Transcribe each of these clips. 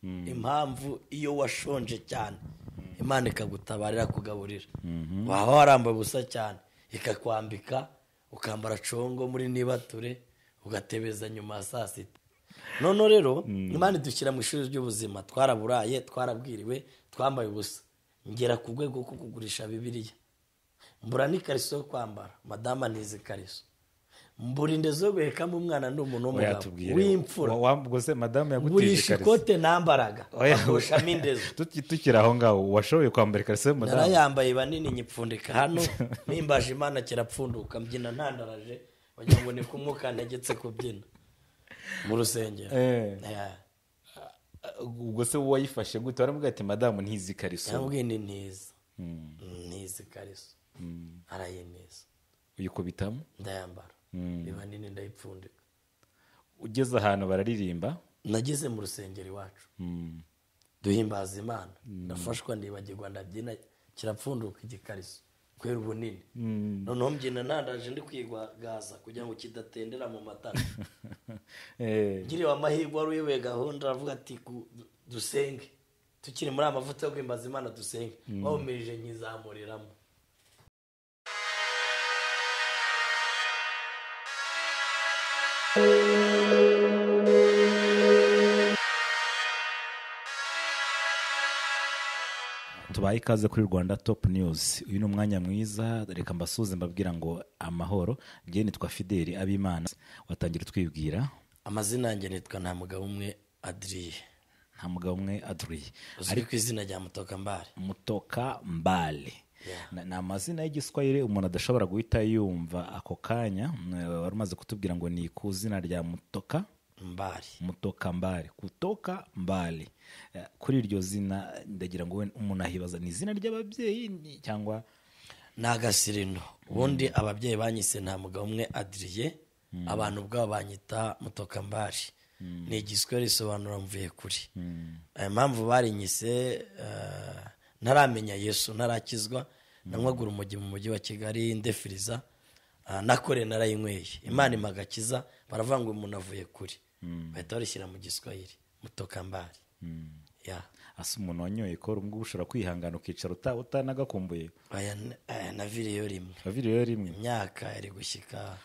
Impamvu iyo washonje cyane Imana ikagutabarira kugaburira, waba warambaye ubusa cyane ikakwambika, ukambara congo muri nibature, ugatebeza nyuma ya saa sita. None rero Imana idushyira mu ishuri ry'ubuzima. Twaraburaye, twarabwiriwe, twambaye ubusa, ngera ku rwego rwo kugurisha Bibiliya, mbura n'ikariso yo kwambara, madama ntizi ikariso, mbura indezo yo guhekamo umwana, ndi umuntu w'umugabo w'imfura. Madamu yagutije ngurisha ikariso? Ikote nambaraga, Oya. bagushamo indezo. Tukiri aho ngaho, washoboye kwambara ikariso ya madamu? Narayambaye banini, nyipfundika hano, mpimbaje Imana kirapfunduka, mbyina ntandaraje, wagira ngo ni kumwuka ntegetse kubyina mu rusengero. Yeah. Ubwo se wayifashe gute? Waramubwira ati madamu ntizi ikariso? Yambwiye ni ntiza, ntizi ikariso, arayiniza. Uyikubitamo? Ndayambara, biba nini, ndayipfundika. Ugeze ahantu bararirimba? Nageze mu rusengero iwacu, duhimbaza Imana, ndafashwa, ndibagirwa, ndabyina, kirapfunduka igikariso kubera ubunini. Noneho mbyina ntandaje, ndi kwigagaza kugira ngo kidatendera mu matara. Ngiriwe amahirwe, wari uyoboye gahunda aravuga ati dusenge, tukiri muri aya mavuta yo guhimbaza Imana, dusenge, bawumirije nkizamuriramo. Tubaye ikaze kuri Rwanda Top News. Uyu ni umwanya mwiza, reka mbasuhuze mbabwira ngo amahoro. Njye nitwa Fideli Abimana. Watangira utwibwira? Amazina yanjye nitwa Nta Mugabo Umwe Adriye. Nta Mugabo Umwe Adriye. Uzwi ku izina rya Mutoka Mbare. Mutoka Mbale. Yeah. Ni amazina y'Igiswahili umuntu adashobora guhita yumva ako kanya. Wari umaze kutubwira ngo ni ku izina rya Mutoka Mbare. Mutoka Mbale, kutoka Mbale. Kuri iryo zina ndagira ngo umuntu ahibaza, ni izina ry'ababyeyi cyangwa? Ni agasirino. Ubundi ababyeyi banyise Nta Mugabo Umwe Adriye, abantu ubwabo banyita Mutoka Mbare. Ni Igiswahili, risobanura mvuye kure. Impamvu barinyise, ntaramenya Yesu, ntarakizwa, nanywaga urumogi mu mujyi wa Kigali, ndefiriza, nakore narayinyweye, Imana impa agakiza, baravuga ngo umuntu avuye kure, bahita barishyira mu Giswahili Mutoka Mbare. Ya. Asa umuntu wanyoye kora ubwo ushobora kwihangana ukicara utanagakumbuye? Aya naviriyeyo rimwe. Waviriyeyo rimwe? Imyaka iri gushyika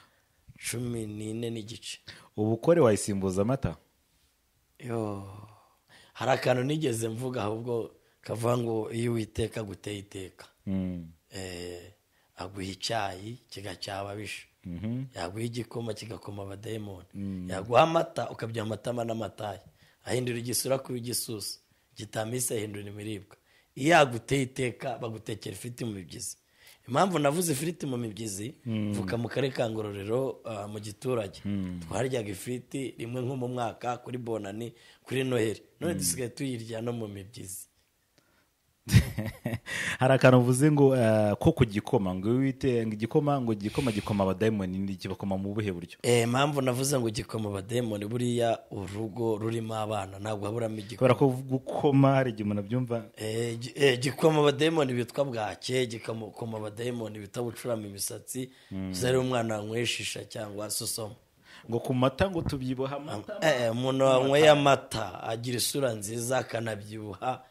14.5. Ubukore wayisimbuza amata? Yo, hari akantu nigeze mvuga ahubwo kavuga ngo iyo Uwiteka aguteye iteka, aguha icyayi kigacyaha ababisha, yaguha igikoma kigakoma abadayimoni, yaguha amata ukabya amatama n'amatayi, ahindura igisura kuba igisusa, gitamise ahindura imiribwa. Iyo aguteye iteka bagutekera ifiriti mu mibyizi. Impamvu navuze ifiriti mu mibyizi, mvuka mu karere ka Ngororero, mu giturage, twaryaga ifiriti rimwe nko mu mwaka kuri Bonani, kuri Noheli, none dusigaye tuyirya no mu mibyizi. Hari akantu uvuze ngo ko ku gikoma, ngo wite ngo igikoma, ngo igikoma gikoma abadayimoni, ni kibakoma mu buhe buryo? Impamvu navuze ngo gikoma abadayimoni, buriya urugo rurimo abana ntabwo haburamo igikoma. Kubera ko gukoma hari igihe umuntu abyumva. Gikoma abadayimoni bitwa bwake, gikoma abadayimoni bita bucurama imisatsi, zari umwana wanyweye shisha cyangwa sosoma. Ngo ku mata ngo tubyibuha amata. Umuntu wanyweye amata agira isura nziza, akanabyibuha,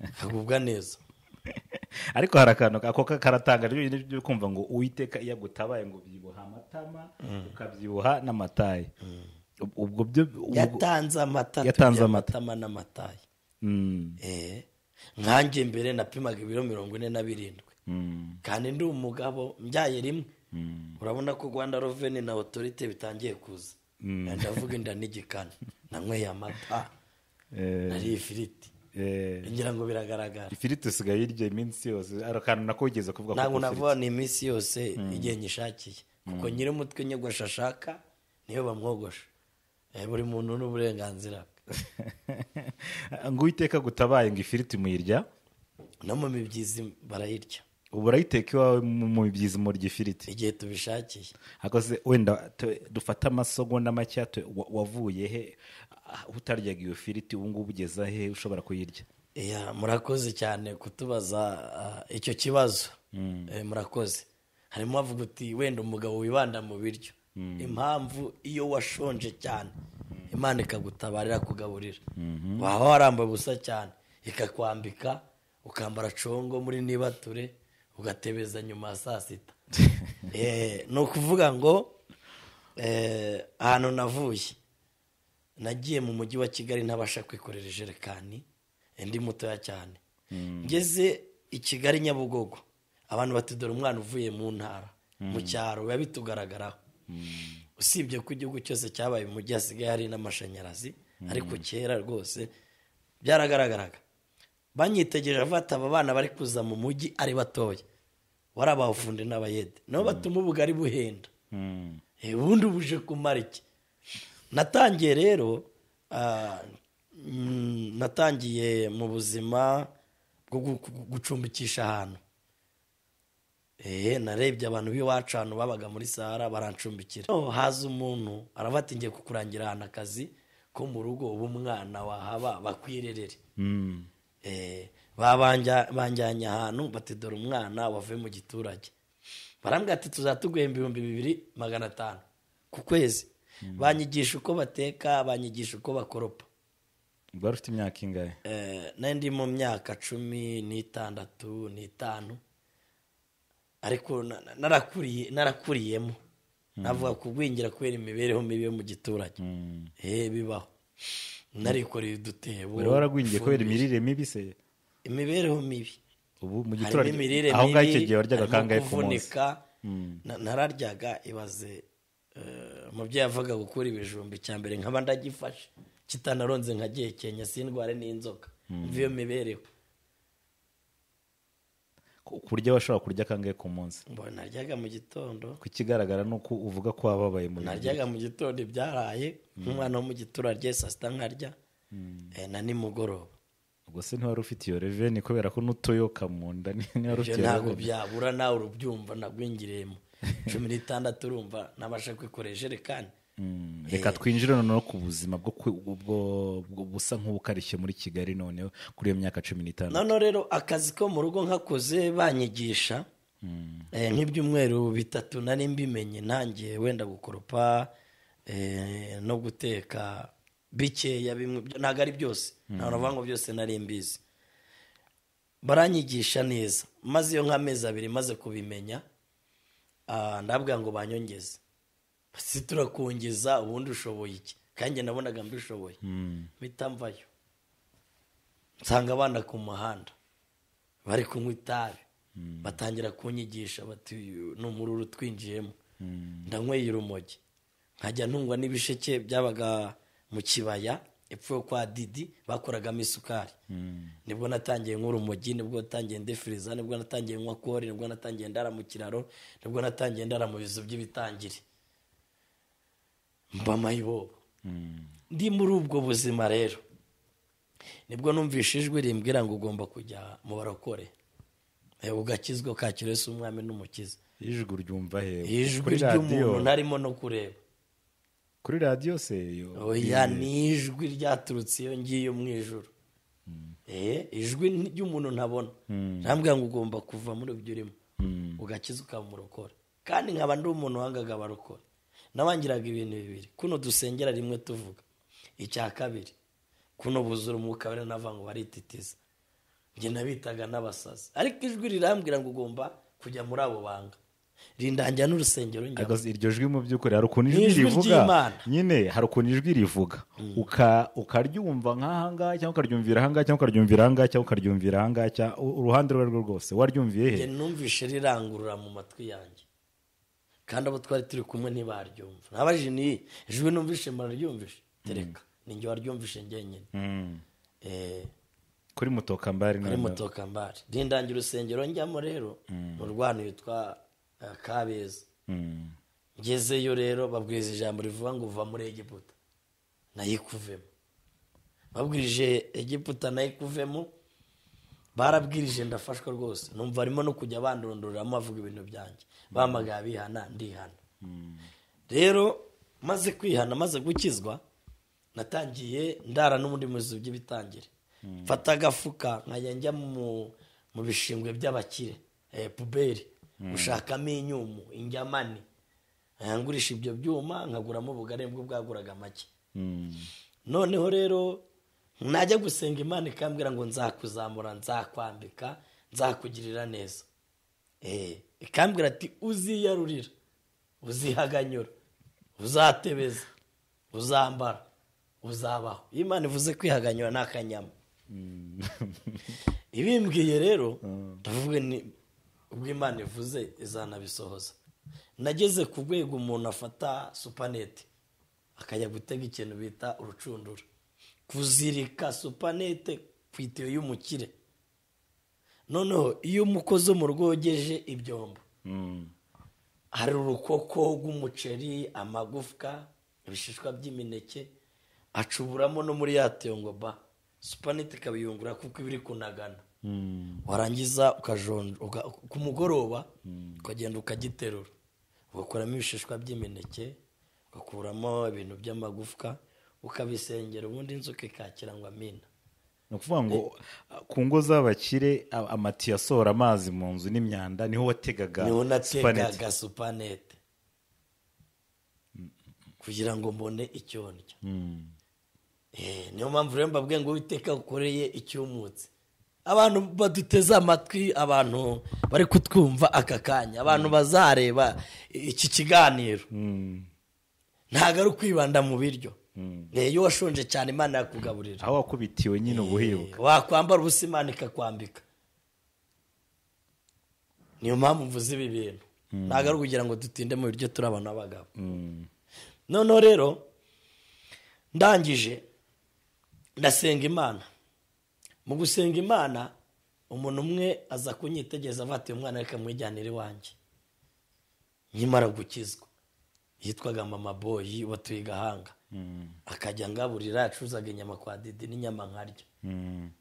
akagubwa neza. Ariko hari akantu ako karatanga ryo byo kumva ngo Uwiteka iyo agutabaye ngo byibuha amatama, ukabyibuha n'amatayi. Ubwo byo Yatanze amata, Yatanze tubyibuha amata. amatama n'amatayi. Nkanjye mbere napimaga ibiro 47. Kandi ndi umugabo mbyaye rimwe. Urabona ko Rwanda Revenue na Authority bitangiye kuza. Ndavuga inda n'igikana, nanyweye amata, nariye ifiriti. Ngira ngo biragaragara. Ifiriti usigaye uyirya iminsi yose? Hari akantu nako wigeze kuvuga ko Ntabwo ku ifiriti. navuga ni iminsi yose, igihe nyishakiye, kuko nyiri umutwe nyogosha ashaka niyo bamwogosha. Buri muntu n'uburenganzira bwe. Ngo Uwiteka gutabaye ngo ifiriti muyirya? No mu mibyizi barayirya. Ubu urayiteka iwawe mu mibyizi murya ifiriti? Igihe tubishakiye. Ariko se wenda dufate amasegonda make, wavuye he utaryaga iyo firiti, ubu ngubu ugeze he ushobora kuyirya? Ya, murakoze cyane kutubaza icyo kibazo. Murakoze. Harimo avuga uti wenda umugabo wibanda mu biryo. Impamvu iyo washonje cyane Imana ikagutabarira kugaburira. Waba warambaye ubusa cyane ikakwambika, ukambara congo muri nibature, ugatebeza nyuma ya saa sita. Ni ukuvuga ngo ahantu navuye, nagiye mu mujyi wa Kigali ntabasha kwikorera ijerekani, ndi mutoya cyane. Ngeze i Kigali Nyabugogo, abantu bati dore umwana uvuye mu ntara, mu cyaro biba bitugaragaraho. Usibye ko igihugu cyose cyabaye umujyi, hasigaye hari n'amashanyarazi, ariko kera rwose byaragaragaraga. Banyitegereje bafata aba bana bari kuza mu mujyi ari batoya, wari abafundi n'abayede, nabo batuma ubugari buhenda. Ubundi buje kumara iki? Natangiye rero, natangiye mu buzima bwo gucumbikisha ahantu. Narebye abantu b'iwacu ahantu babaga muri Sahara barancumbikira. Haza umuntu aravuga ati ngiye kukurangira ahantu akazi ko mu rugo, ubu umwana wahaba bakwirerere. Banjyanye ahantu bati dore umwana wavuye mu giturage. Barambwira ati tuzatuguhemba 2500 ku kwezi. Banyigisha uko bateka, banyigisha uko bakoropa. Wari ufite imyaka ingahe? Nari ndi mu myaka 16 n'itanu. Ariko narakuriyemo. Navuga kugwingira kubera imibereho mibi yo mu giturage. Bibaho. Narikoreye udutebo. Wari waragwingiye kubera imirire mibi se? Imibereho mibi. Ubu mu giturage aho ngaho icyo gihe waryaga kangahe ku munsi? Nararyaga ibaze. Umubyeyi avuga gukura ibijumba icya mbere nkaba ndagifashe kitanaronze nkagihekenya sindware n'inzoka. Mva iyo mibereho. Kurya washobora kurya kangahe ku munsi? Mbona naryaga mu gitondo. Ku kigaragara nuko uvuga ko wababaye mu naryaga mu gitondo ibyaraye nk'umwana wo mu giturage saa sita nkarya na nimugoroba. Ubwo se ntiwari ufite iyo reveni kubera ko n'utoyoka mu nda ntiwari ufite iyo ntabwo byabura nawe urubyumva nagwingiriyemo 16 urumva nabasha kwikorera ijerekani. Reka twinjire noneho ku buzima bwo busa nk'ubukarishye muri Kigali noneho kuri iyo myaka 16. Noneho rero akazi ko mu rugo nkakoze banyigisha nk'ibyumweru bitatu nari mbimenye, ntangiye wenda gukoropa no guteka bikeya bimwe, ntabwo ari byose, ntabwo navuga ngo byose nari mbizi. Baranyigisha neza, maze iyo nk'amezi abiri maze kubimenya, ndabwira ngo banyongeze. Si turakongeza ubundi ushoboye iki? Kandi nabonaga mbishoboye. Mpita mvayo. Nsanga abana ku muhanda bari kunywa itabi, batangira kunyigisha bati n'umururu twinjiyemo. Ndanyweye urumogi, nkajya ntungwa n'ibisheke byabaga mu kibaya epfo kwa Didi bakoragamo isukari. Nibwo natangiye nk'urumogi, nibwo natangiye ndefiriza, nibwo natangiye nywa kori, nibwo natangiye ndara mu kiraro, nibwo natangiye ndara mu bizu by'ibitangire. Mba mayibobo. Ndi muri ubwo buzima rero nibwo numvishe ijwi rimbwira ngo ugomba kujya mu barokore, ugakizwa ukakira Yesu umwami n'umukiza. Ijwi ryumva he? Ijwi ry'umuntu ntarimo no kureba kuri radiyo se? Oya, ni ijwi ryaturutse iyo ngiyo mu ijuru. Ijwi ry'umuntu ntabona. Ntambwira ngo ugomba kuva muri ibyo urimo ugakizwa ukaba umurokore. Kandi nkaba ndi umuntu wangaga abarokore. Nabangiraga ibintu bibiri, kuno dusengera rimwe tuvuga, icya kabiri kuno buzura umwuka wera nava ngo barititiza. Njye nabitaga n'abasazi, ariko ijwi rirambwira ngo ugomba kujya muri abo banga. Rindangira n'urusengero njya. Iryo jwi mu by'ukuri hari ukuntu ijwi rivuga nyine, hari ukuntu ijwi rivuga ukaryumva nk'ahangaha cyangwa ukaryumvira ahangaha cyangwa ukaryumvira ahangaha cyangwa ukaryumvira ahangaha, uruhande urwo arirwo rwose waryumviye he? Njye numvishe rirangurura mu matwi yanjye, kandi abo twari turi kumwe ntibaryumva. Nabajije ni ijwi numvishe mararyumvishe, tereka ninjye waryumvishe njyenyine. Kuri mutokambari, kuri mutokambari rindangira urusengero njyamo rero mu rwano yitwa Kabeza. Ngezeyo rero babwiriza ijambo rivuga ngo uva muri Egiputa nayikuvemo. Babwirije Egiputa nayikuvemo, barabwirije ndafashwa rwose. Numva arimo no kujya bandondoreramo bavuga ibintu byanjye, bamagaye bihana ndihana. Rero maze kwihana, maze gukizwa, natangiye ndara n'ubundi mu bizu by'ibitangire. Mfata agafuka nkajya njya mu bishingwe by'abakire, puberi, gushakamo inyumu, injyamani. Ngurisha ibyo byuma nkaguramo ubugari bwo bwaguraga make. Noneho rero najya gusenga Imana ikambwira ngo nzakuzamura, nzakwambika, nzakugirira neza. Ikambwira ati uziyarurira, uzihaganyura, uzatebeza, uzambara, uzabaho. Iyo Imana ivuze kwihaganyura ni akanyama. Ibimbwiye rero ndavuga ni ubwo Imana ivuze izanabisohoza. Nageze ku rwego umuntu afata supanete akajya gutega ikintu bita urucundura, kuzirika supanete ku itiyo y'umukire. Noneho iyo umukozi wo mu rugo yogeje ibyombo, hari urukoko rw'umuceri, amagufwa, ibishishwa by'imineke, acuburamo no muri ya tiyo ngo ba supanete ikabiyungura kuko iba iri kunagana. Warangiza ku mugoroba ukagenda ukagiterura, ugakuramo ibishishwa by'imineke, ugakuramo ibintu by'amagufwa, ukabisengera, ubundi inzoka ikakira ngo amina. Ni ukuvuga ngo ku ngo z'abakire amatiyo asohora amazi mu nzu n'imyanda niho wategaga, niho nategaga supanete kugira ngo mbone icyo ndya. Niyo mpamvu rero mbabwiye ngo Uwiteka ukoreye icyumutse. Abantu baduteze amatwi, abantu bari kutwumva aka kanya, abantu bazareba iki kiganiro, ntabwo ari ukwibanda mu biryo. Iyo washonje cyane Imana yakugaburira, aho wakubitiwe nyine ubuhibuka, wakwambara ubusa Imana ikakwambika. Niyo mpamvu mvuze ibi bintu, ntabwo ari ukugira ngo dutinde mu biryo, turi abantu b'abagabo. Noneho rero ndangije ndasenga Imana. Mu gusenga Imana umuntu umwe aza kunyitegereza avuga ati umwana reka mwijyanire iwanjye nkimara gukizwa. Yitwaga Mama Boyi watuye Gahanga, akajya ngaburira, yacuruzaga inyama kwa Didi n'inyama nkarya.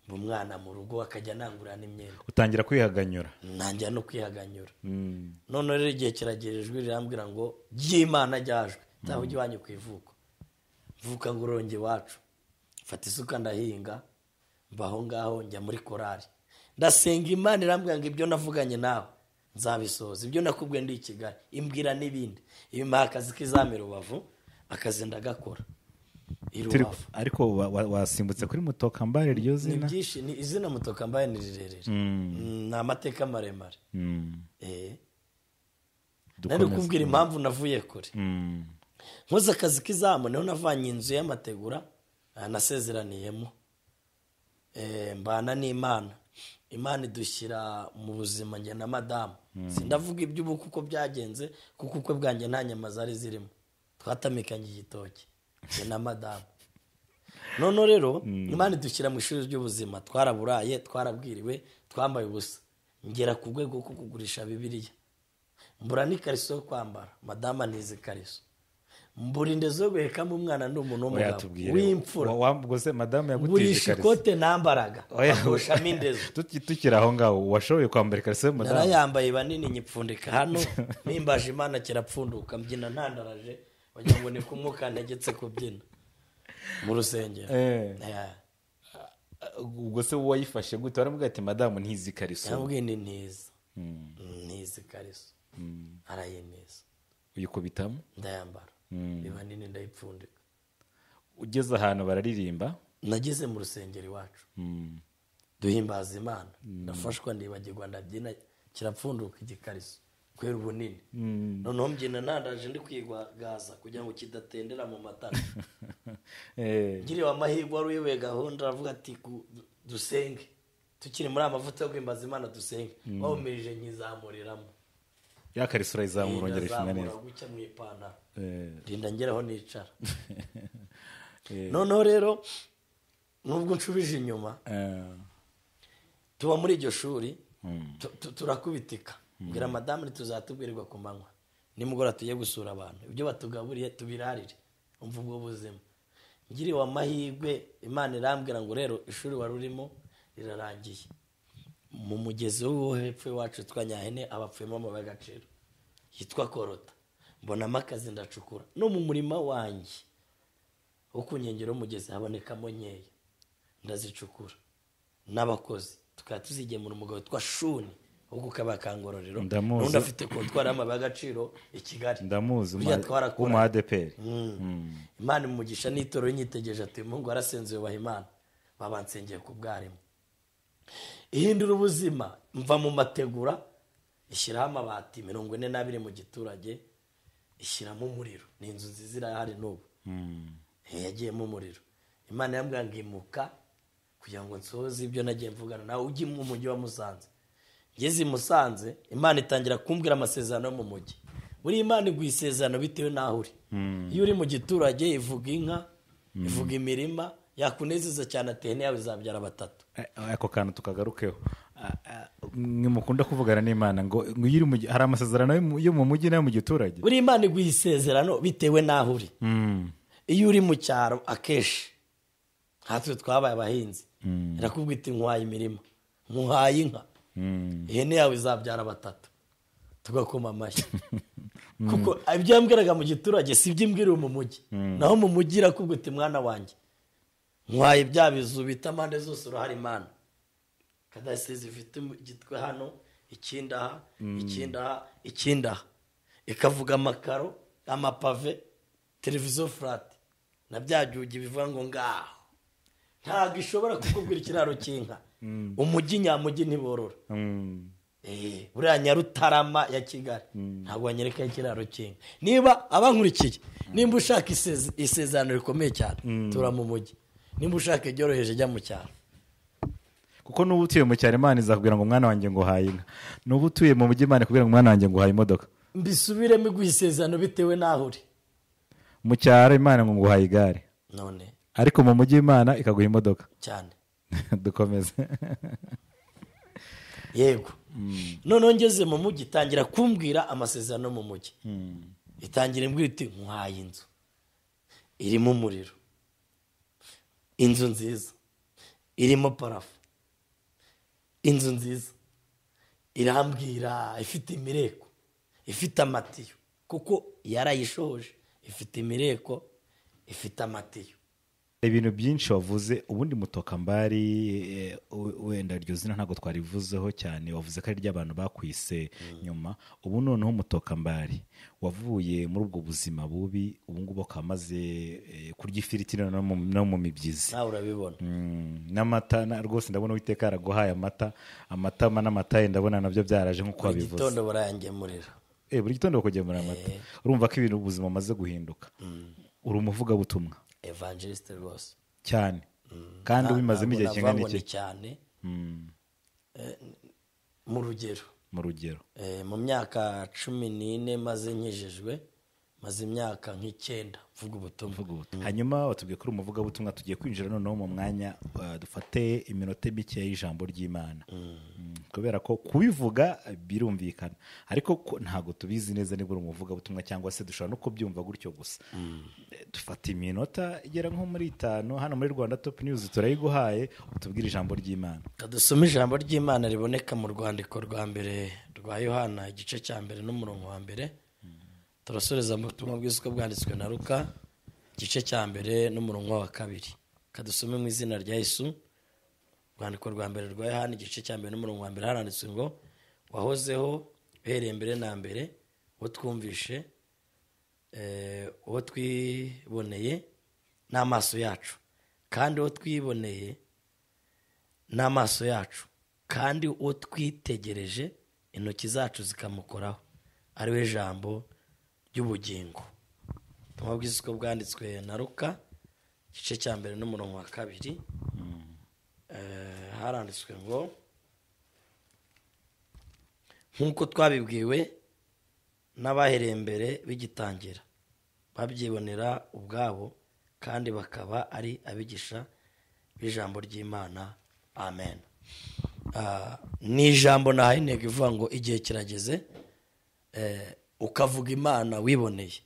Mu mwana mu rugo akajya nangura n'imyenda. Utangira kwihaganyura? Ntangira no kwihaganyura. None rero igihe kiragerejwe rirambwira ngo ry'Imana ryajwe taho ujye iwanyu ku ivuko. Mvuka ngo uronge iwacu, mfata isuka ndahinga, mbaho ngaho njya muri korari. Ndasenga Imana irambwira ngo ibyo navuganye nawe nzabisohoza, ibyo nakubwiye ndi i Kigali, imbwira n'ibindi. Impaye akazi k'izami Rubavu, akazi ndagakora i Rubavu. Ariko wasimbutse kuri Mutokambare iryo zina? Ni byinshi, ni izina Mutokambare ni rirerire, ni amateka maremare. Nari kubwira impamvu navuye kure. Nkoze akazi k'izamu niho navanye inzu y'amategura nasezeraniyemo, mbana n'Imana. Imana idushyira mu buzima njye na madamu. Sindavuga iby'ubu kuko byagenze, kuko ubukwe bwanjye nta nyama zari zirimo, twatamikanye igitoki njye na madamu. None rero Imana idushyira mu ishuri ry'ubuzima, twaraburaye, twarabwiriwe, twambaye ubusa. Ngera ku rwego rwo kugurisha Bibiliya, mbura n'ikariso yo kwambara, madamu antiza ikariso, mbura indezo yo guhekamo umwana, ndi umuntu w'umugabo w'imfura. Ngurisha ikote nambaraga, bakoshamo indezo. Tukiri aho ngaho, washoboye kwambara ikariso ya madamu? Narayambaye banini nyipfundika hano, mpimbaje Imana kirapfunduka, mbyina ntandaraje, wagira ngo ni kumwuka ntegetse kubyina mu rusengero. Ubwo se wayifashe gute? Waramubwiye ati madamu ntizi ikariso? Yambwiye ni ntiza, ntizi ikariso, arayintiza. Uyikubitamo? Ndayambara. Biba nini ndayipfundika. Ugeze ahantu bararirimba? Nageze mu rusengero iwacu, duhimbaza Imana, ndafashwa, ndibagirwa, ndabyina, kirapfunduka igikariso kubera ubunini. Noneho mbyina ntandaje ndi kwigagaza kugira ngo kidatendera mu matara. Ngiriwe amahirwe wari uyoboye gahunda aravuga ati dusenge, tukiri muri amavuta yo guhimbaza Imana dusenge. Bawumirije nkizamuriramo ya kariso, urayizamura ongera ishinga neza gucya mu ipantaro, rinda ngeraho nicara. Noneho rero nubwo nshubije inyuma, tuba muri iryo shuri turakubitika. Mbwira madamu ntituzatubwirirwa ku manywa, nimugoroba tujye gusura abantu, ibyo batugaburiye tubirarire. Umva ubwo buzima. Ngiriwe amahirwe Imana irambwira ngo rero ishuri wari urimo rirarangiye. Mu mugezi wo hepfo iwacu witwa Nyahene abapfuyemo amabuye y'agaciro yitwa Korota, mbonamo akazi ndacukura. No mu murima wanjye wo ku nkengero y'umugezi habonekamo nkeya, ndazicukura n'abakozi tukaba tuzigemura. Umugabo witwa Shuni wo ku Kabaya ka Ngororero. Ndamuzi. N'undi afite kontwari y'amabuye y'agaciro i Kigali. Ndamuzi. Burya twarakora. W'umu ADPR. Imana imugisha n'itorero yinyitegereje ati umuhungu warasenze yubaha Imana, babansengeye ku bwarimu. Ihindura ubuzima, mva mu mategura, ishyiraho amabati 42 mu giturage, ishyiramo umuriro. Ni inzu nziza irahari n'ubu. Yagiyemo umuriro. Imana yambwiye ngo imuka kugira ngo nsohoze ibyo nagiye mvugana nawe, ujye mu mujyi wa Musanze. Ngeze i Musanze, Imana itangira kumbwira amasezerano yo mu mujyi. Buri Imana iguha isezerano bitewe n'aho uri. Iyo uri mu giturage ivuga inka, ivuga imirima, yakunezeza cyane ati ihene yawe izabyara batatu. Ako kantu tukagarukeho. Mwe mukunda kuvugana n'Imana ngo iyo uri hari amasezerano yo mu mujyi n'ayo mu giturage. Buri Imana iguha isezerano bitewe n'aho uri. Iyo uri mu cyaro akenshi nkatwe twabaye abahinzi, irakubwira iti nkuhaye imirima, nkuhaye inka, ihene yawe izabyara batatu, tugakoma amashyi. Kuko ibyo yambwiraga mu giturage si ibyo imbwiriye mu mujyi. Naho mu mujyi irakubwira iti mwana wanjye nkuhaye bya bizu bita amande zose urahari Imana. Kadasiteri zifite igitwe hano, ikindi aha, ikindi aha, ikindi aha. Ikavuga amakaro, amapave, televiziyo furati na bya byugi bivuga ngo ngaho. Ntabwo ishobora kukubwira ikiraro cy'inka. Umujyi nyamujyi ntiborora. Buriya Nyarutarama ya Kigali ntabwo wanyereka ikiraro cy'inka. Niba abankurikiye, nimba ushaka isezerano rikomeye cyane, tura mu mujyi. Nimba ushaka iryoroheje jya mu cyaro. Kuko n'ubu utuye mu cyaro Imana izakubwira ngo mwana wanjye nguhaye inka. N'ubu utuye mu mujyi Imana ikubwira ngo mwana wanjye nguhaye imodoka. Mbisubiremo iguha isezerano bitewe n'aho uri. Mu cyaro Imana ngo nguhaye igare. None. Ariko mu mujyi Imana ikaguha imodoka. Cyane. Dukomeze. Yego. Noneho ngeze mu mujyi itangira kumbwira amasezerano mu mujyi. Itangira imbwira iti nkuhaye inzu irimo umuriro, inzu nziza irimo parafu, inzu nziza irambwira ifite imireko, ifite amatiyo, kuko yarayishoje, ifite imireko, ifite amatiyo. Ibintu byinshi wavuze. Ubundi Mutokambari, wenda iryo zina ntabwo twarivuzeho cyane, wavuze ko ari ry'abantu bakwise nyuma. Ubu noneho Mutokambari wavuye muri ubwo buzima bubi, ubu ngubu akamaze kurya ifiriti no mu mibyizi. Nawe urabibona. N'amata rwose ndabona Uwiteka yaraguhaye amata, amatama n'amataye ndabona nabyo byaraje nk'uko wabivuze. Buri gitondo barangemurira. Buri gitondo bakugemurira amata. Urumva ko ibintu ubuzima amaze guhinduka. Uri umuvugabutumwa. Evangeliste rwose cyane. Kandi ubimazemo igihe kingana iki? Cyane mu rugero. Mu rugero. Mu myaka 14 maze nkijejwe, maze imyaka nk'9 mvuga ubutumwa. Hanyuma watubwiye kuri umuvugabutumwa, tugiye kwinjira noneho mu mwanya dufate iminota mike y'ijambo ry'Imana. Kubera ko kubivuga birumvikana, ariko ntabwo tubizi neza niba uri umuvugabutumwa cyangwa se dushobora no kubyumva gutyo gusa. Dufata iminota igera nko muri 5 hano muri Rwanda Top News turayiguhaye, utubwire ijambo ry'Imana. Dusome ijambo ry'Imana riboneka mu rwandiko rwa mbere rwa Yohana igice cya mbere n'umurongo wa mbere. Turasoreza mu butumwa bwiza uko bwanditswe na Luka igice cya mbere n'umurongo wa 2. Kadusome mu izina rya Yesu. Rwandiko rwa mbere rwa Yohana igice cya mbere n'umurongo wa mbere haranditswe ngo wahozeho uhereye mbere na mbere, uwo twumvishe, uwo twiboneye n'amaso yacu, kandi uwo twiboneye n'amaso yacu, kandi uwo twitegereje intoki zacu zikamukoraho, ari we jambo ry'ubugingo. Ubutumwa bwiza uko bwanditswe na Luka igice cya mbere n'umurongo wa 2. Haranditswe ngo nk'uko twabibwiwe n'abahereye mbere bigitangira, babyibonera ubwabo kandi bakaba ari abigisha b'ijambo ry'Imana. Amen. Ni ijambo nahaye intego ivuga ngo igihe kirageze ukavuga Imana wiboneye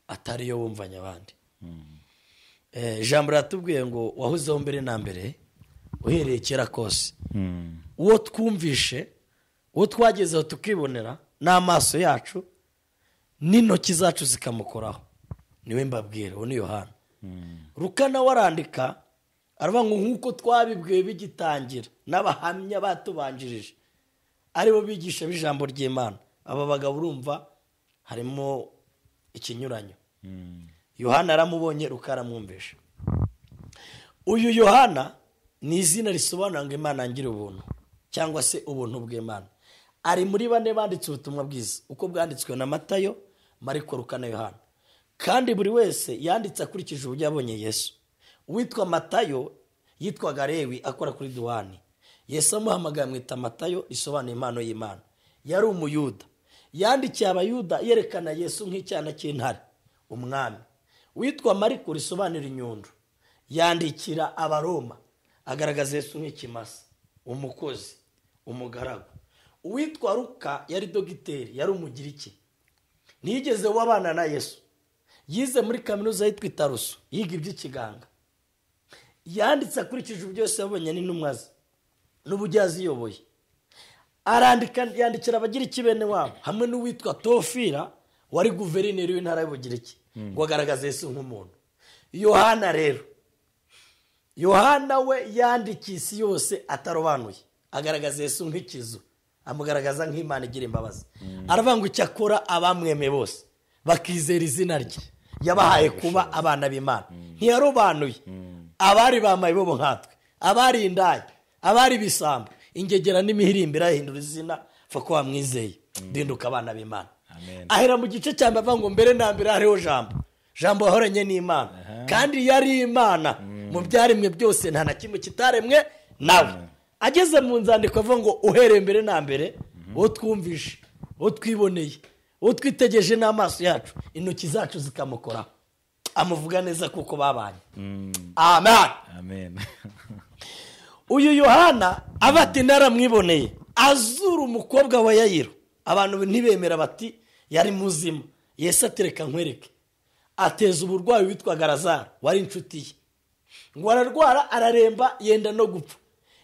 atari yo wumvanye abandi. Ijambo riratubwiye ngo wahozeho mbere na mbere uhereye kera kose, uwo twumvishe, uwo twagezeho tukibonera n'amaso yacu n'intoki zacu zikamukoraho, niwe mbabwira. Uwo ni Yohana. Luka nawe arandika aravuga ngo nk'uko twabibwiwe bigitangira n'abahamya batubanjirije, Aribo bigisha b'ijambo ry'Imana. Aba bagabo urumva harimo ikinyuranyo. Yohana aramubonye, Luka aramwumvisha. Uyu Yohana ni izina risobanura ngo Imana ngira ubuntu cyangwa se ubuntu bw'Imana. Ari muri bane banditse ubutumwa bwiza uko bwanditswe na Matayo, Mariko, Luka na Yohana. Kandi buri wese yanditse akurikije uburyo yabonye Yesu. Uwitwa Matayo yitwaga Lewi, akora kuri duwani. Yesu amuhamagaye amwita Matayo, risobanuye impano y'Imana. Yari umuyuda. Yandikiye abayuda yerekana Yesu nk'icyana cy'intare, umwami. Witwa Mariko risobanura inyundo. Yandikira abaroma agaragaza Yesu nk'ikimasa, umukozi, umugaragu. Uwitwa Luka yari dogiteri, yari umugiriki. Ntiyigeze wabana na Yesu. Yize muri kaminuza yitwa Itaruso, yiga iby'ikiganga. Yanditse akurikije uburyo Yesu yabonye n'intumwa ze n'uburyo yaziyoboye. Arandika, yandikira abagiriki bene wabo hamwe n'uwitwa Tofira wari guverineri w'intara y'Ubugiriki, ngo agaragaze Yesu nk'umuntu. Yohana rero, Yohana we yandikiye isi yose atarobanuye, agaragaza Yesu nk'ikizu, amugaragaza nk'Imana igira imbabazi. Aravuga ngo icyakora abamwemeye bose bakizera izina rye yabahaye kuba abana b'Imana. Ntiyarobanuye abari bamaye bobo nkatwe, abari indaya, abari ibisambo, ingegera n'imihirimbira, yahindura izina pfa ko wamwizeye, dinduka abana b'Imana. Ahera mu gice cya mbere avuga ngo mbere na mbere hariho Jambo, Jambo wahoranye n'Imana, kandi yari Imana. Mu byaremwe byose nta na kimwe kitaremwe nawe. Ageze mu nzandiko avuga ngo uhereye mbere na mbere, uwo twumvishe, uwo twiboneye, uwo twitegereje n'amaso yacu, intoki zacu zikamukoraho. Amuvuga neza kuko babanye. Amen. Amen. Uyu Yohana aba ati naramwiboneye azura umukobwa wa Yayiro. Abantu ntibemera bati yari muzima. Yesu atereka nkwereke. Ateza uburwayi witwaga Lazaro wari inshuti ye. Ngo ararwara araremba yenda no gupfa.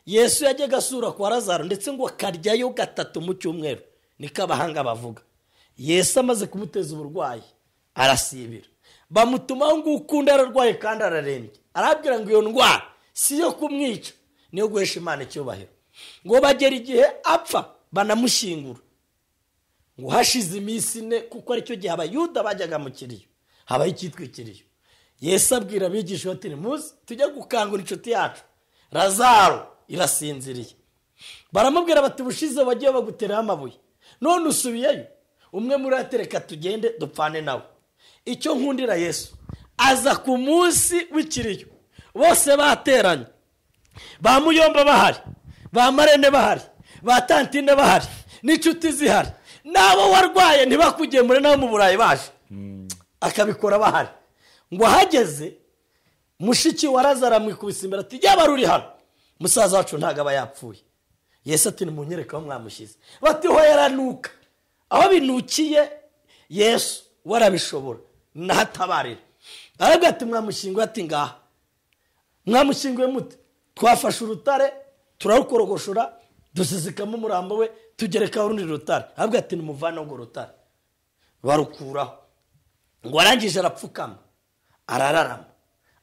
Yesu yajyaga asura kwa Lazaro ndetse ngo akaryayo 3 mu cyumweru, niko abahanga bavuga. Yesu amaze kumuteza uburwayi arasibira. Bamutumaho ngo ukunda ararwaye kandi ararembye. Arabwira ngo iyo ndwara si yo kumwica, niyo guhesha Imana icyubahiro. Ngo bagera igihe apfa banamushyingura. Ngo hashize iminsi 4, kuko aricyo gihe abayuda bajyaga mu kiriyo, habaho icyitwikiriyo. Yesu abwira abigisha bati muze tujye gukangura inshuti yacu Lazaro irasinziriye. Baramubwira bati bushize bagiye baguteraho amabuye, none usubiyeyo. Umwe muri atereka tugende dupfane nawe. Icyo nkundira Yesu, aza ku munsi w'ikiriyo bose bateranye, ba muyomba bahari, ba marene bahari, ba tantine bahari, n'inshuti zihari, n'abo warwaye ntibakugemure n'abo mu Burayi baje, akabikora bahari. Ngo ahageze mushiki wa Lazaro amwikubise imbere ati yaba ruri hano musaza wacu ntago aba yapfuye. Yesu ati nimunyereke aho mwamushyize. Bati ho yaranuka. Aho binukiye Yesu warabishobora nahatabarira. Arabwira ati mwamushyinguye? Ati ngaha. Mwamushyinguye mute? Twafashe urutare turarukorogoshora dusizikamo umurambo we tugerekaho urundi rutare. Arabwira ati nimuvane urwo rutare. Barukuraho. Ngo arangije arapfukama arararama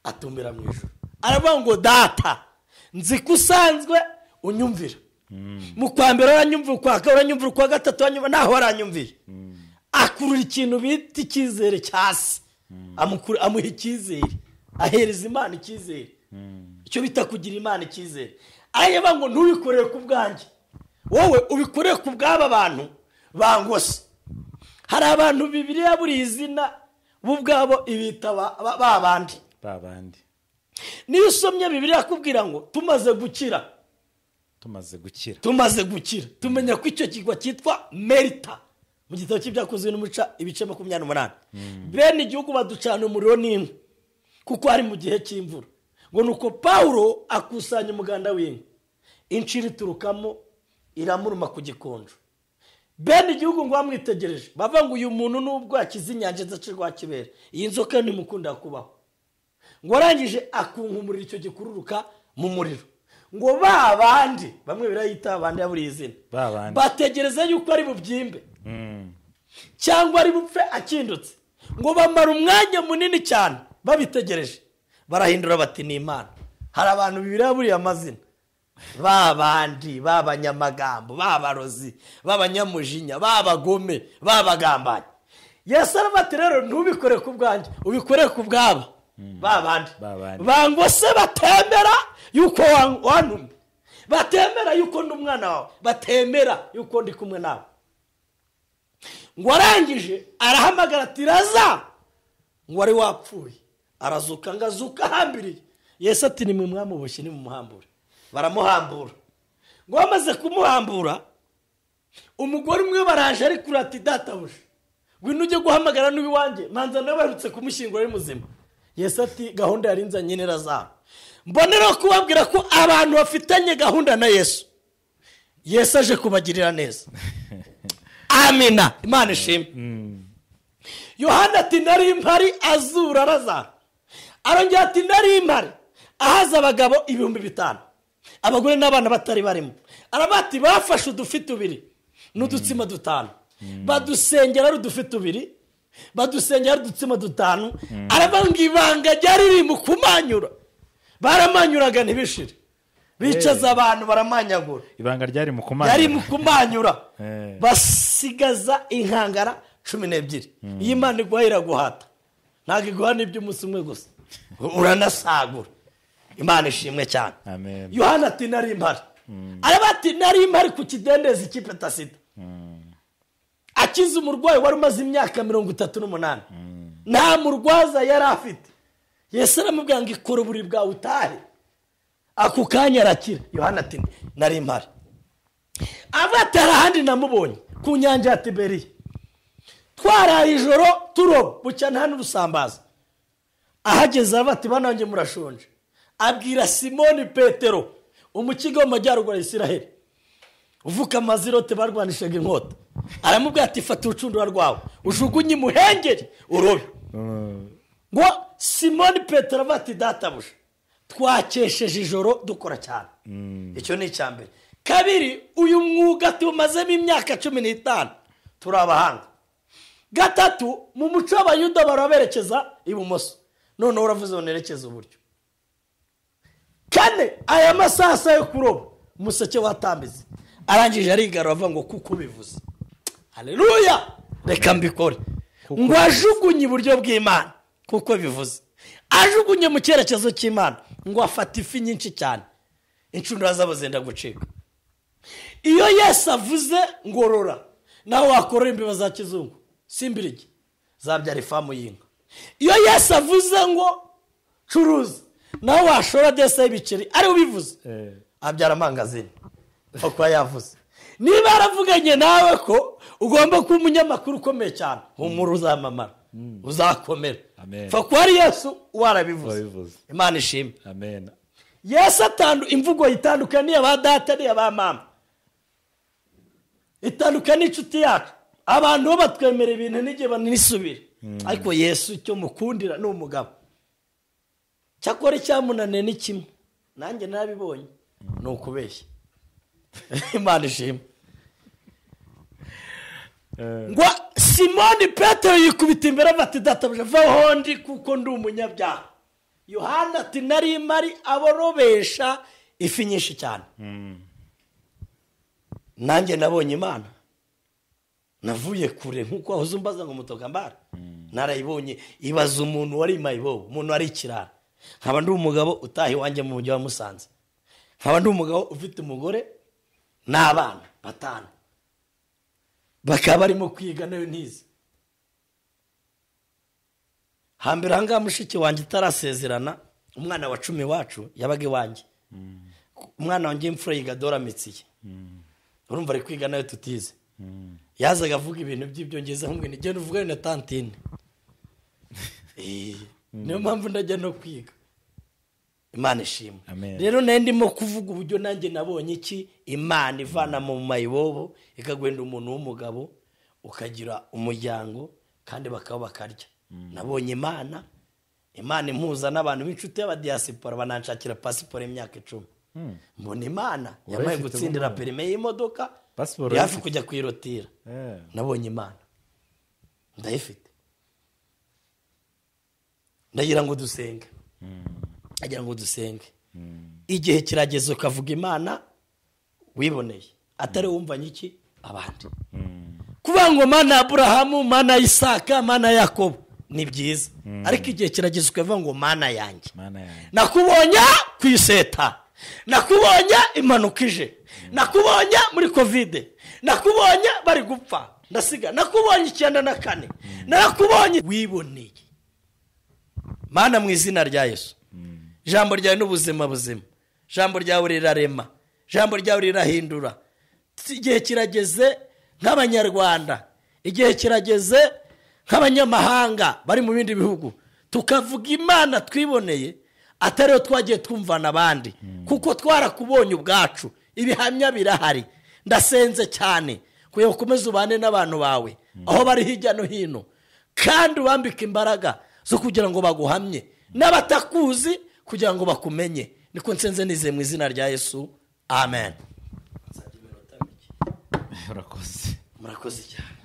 atumbira mu ijuru. Aravuga ngo data nzi ko usanzwe unyumvira. Mu kwa mbere uranyumvira, ukwa kabiri uranyumvira, ukwa gatatu uranyumvira, naho waranyumviye. Akurura ikintu bita icyizere cya se. Amuha icyizere, ahereza Imana icyizere. Icyo bita kugira Imana icyizere. Aravuga ngo ntubikorere ku bwanjye, wowe ubikorere ku bw'aba bantu bangose. Hari abantu Bibiliya buri izina bo ubwabo ibita babandi. Babandi. Niyo usomye Bibiliya akubwira ngo tumaze gukira, tumaze gukira, tumaze gukira, tumenya ko icyo kigwa cyitwa Merita. Mu gitabo cy'ibyakozwe n'umuca ibice 28. Bene igihugu baducana umuriro n'inkwi kuko ari mu gihe cy'imvura. Ngo nuko Paulo akusanya umuganda w'inkwi, inshira iturukamo iramuruma ku gikonjo. Bene igihugu ngo bamwitegereje bava ngo uyu muntu nubwo yakize inyanja idaca kibera, iyi nzoka ntimukunda kubaho. Ngo arangije akunkumurira icyo gikururuka mu muriro. Ngo ba bandi bamwe birayita abandi yaburiye izina, bategereza yuko ari bubyimbe cyangwa ari bupfe akindutse. Ngo bamara umwanya munini cyane babitegereje, barahindura bati ni Imana. Hari abantu Bibiliya buriye amazina. Ba bandi b'abanyamagambo, b'abarozi, b'abanyamujinya, b'abagome, b'abagambanyi. Yesu aravuga ati rero ntubikore ku bwanjye, ubikore ku bwabo ba bandi bango se batemera yuko wantumye, batemera yuko ndi umwana wawe, batemera yuko ndi kumwe nawe. Ngo arangije arahamagara ati Raza, ngo wari wapfuye arazuka, ngo azuka ahambiriye. Yesu ati nimwe mwamuboshye nimumuhambure. Baramuhambura. Ngo bamaze kumuhambura, umugore umwe baraje ari kuri ati databuja, ngwino ujye guhamagara n'uwiwanjye, manza nawe baherutse kumushyingura ari muzima. Yesu ati gahunda yari nzanye ni Lazaro. Mboneraho kubabwira ko abantu bafitanye gahunda na Yesu, Yesu aje kubagirira neza. Amina, Imana ishimwe. Yohana ati nari mpari azura Lazaro. Arongera ati nari mpari ahaza abagabo 5000, abagore n'abana batari barimo. Arabati bafashe udufi tubiri n'udutsima 5, badusengera ari udufi tubiri, badusengera ari udutsima 5. Arabanga ibanga ryari riri mu kumanyura, baramanyuraga ntibishire, bicaza abantu baramanyagura. Ibanga ryari mu kumanyura, yari mu kumanyura. Basigaza inkangara 12. Iyi Imana iguha iraguhata, ntabwo iguha n'iby'umunsi umwe gusa, uranasagura. Imana ishimwe cyane. Yohana ati nari mpari. Araba ati nari mpari ku kidendezi cy'Ipetasida, akiza umurwayi wari umaze imyaka 38, nta murwaza yari afite. Yesu aramubwira ngo ikora uburiri bwawe utahe. Ako kanya arakira. Yohana ati nari mpari. Avuga ati hari ahandi namubonye ku nyanja ya Tiberiya, twaraye ijoro turoba bucya nta n'urusambaza. Ahageze avuga ati bana banjye murashonje. Abwira Simoni Petero, umukiga w'amajyaruguru ya Isiraheli, uvuka amazirote barwanishaga inkota, aramubwira ati fata urucundura rwawe ujugunye imuhengeri urobe. Ngo Simoni Petero avuga ati databuja, twakesheje ijoro dukora cyane. Icyo ni icya mbere. Kabiri, uyu mwuga tumazemo imyaka 15, turi abahanga. Gatatu, mu muco w'Abayuda baraberekeza ibumoso, noneho uravuze ngo nerekeze uburyo. Kane, aya masasa yo kuroba umuseke watambize. Arangije arigarura avuga ngo kuko bivuze. Haleluya, reka mbikore. Ngo ajugunye iburyo bw'Imana kuko bivuze, ajugunye mu cyerekezo cy'Imana, ngo afate ifi nyinshi cyane, inshundura zabo zenda gucika. Iyo Yesu avuze ngorora, nawe wakorora imbeba za kizungu simbirigi zabyara ifamu y'inka. Iyo Yesu avuze ngo curuza, nawe washora desa y'ibiceri ari ubivuze, abyara amangazini kuko yavuze. Niba yaravuganye nawe ko ugomba kuba umunyamakuru ukomeye cyane, humura uzamamara, uzakomera. Fa ari Yesu warabivuze. Imana ishimwe. Amen. Yesu imvugo itandukanye n'iya ba data n'iya ba mama, itandukanye n'inshuti yacu. Abantu bo batwemera ibintu n'igihe banisubira, ariko Yesu icyo mukundira ni umugabo. Cyakora icyamunaniye ni kimwe, nanjye nabibonye, ni ukubeshya. Imana ishimwe. Ngo Simoni Petero yikubita imbere ati databuja, vaho ndi kuko ndi umunyabyaha. Yohana ati nari mpari aborobesha ifi nyinshi cyane. Nanjye nabonye Imana, navuye kure nkuko wahoze umbaza ngo mutokambara, narayibonye. Ibaza umuntu wari mayibobo, umuntu wari ikirara. Nkaba ndi umugabo utaha iwanjye mu mujyi wa Musanze, nkaba ndi umugabo ufite umugore n'abana 5, bakaba barimo kwiga nayo ntize. Hambere ahangaha mushiki wanjye itarasezerana, umwana wa 10 wacu yabaga iwanjye. Umwana wanjye imfura yiga Dora Mitsiye, urumva ari kwiga nayo tutize. Yazaga avuga ibintu by'ibyongereza nkumwe nigenda uvugane na tantine. Niyo mpamvu ndajya no kwiga. Imana ishimwe. Rero nari ndimo kuvuga uburyo nanjye nabonye iki Imana ivana mu mayibobo ikagwenda umuntu w'umugabo ukagira umuryango kandi bakaba bakarya. Nabonye Imana, Imana impuza n'abantu b'inshuti y'abadiaspora bananshakira pasiporo y'imyaka 10. Mbona Imana yamaye gutsindira perime y'imodoka, hafi kujya kwirotira. Nabonye Imana ndayifite. Ndagira ngo dusenge. Agira ngo dusenge. Igihe kirageze ukavuga Imana wiboneye, atari wumvanye iki abandi. Kuvuga ngo Mana ya Aburahamu, Mana ya Isaka, Mana ya Yakobo ni byiza, ariko igihe kirageze ukavuga ngo Mana yanjye, nakubonye ku iseta, nakubonye impanuka ije, nakubonye muri kovide, nakubonye bari gupfa ndasiga, nakubonye 94, nakubonye wiboneye. Mana mu izina rya Yesu, ijambo ryawe n'ubuzima buzima, ijambo ryawe rirarema, ijambo ryawe rirahindura. Igihe kirageze nk'Abanyarwanda, igihe kirageze nk'abanyamahanga bari mu bindi bihugu, tukavuga Imana twiboneye, atariyo twagiye twumvana abandi, kuko twarakubonye ubwacu, ibihamya birahari. Ndasenze cyane kugira ngo ukomeze ubane n'abantu bawe aho bari hirya no hino, kandi ubambike imbaraga zo kugira ngo baguhamye, n'abatakuzi kugira ngo bakumenye. Niko nsenze nizeye mu izina rya Yesu, amen. Murakoze. Murakoze cyane.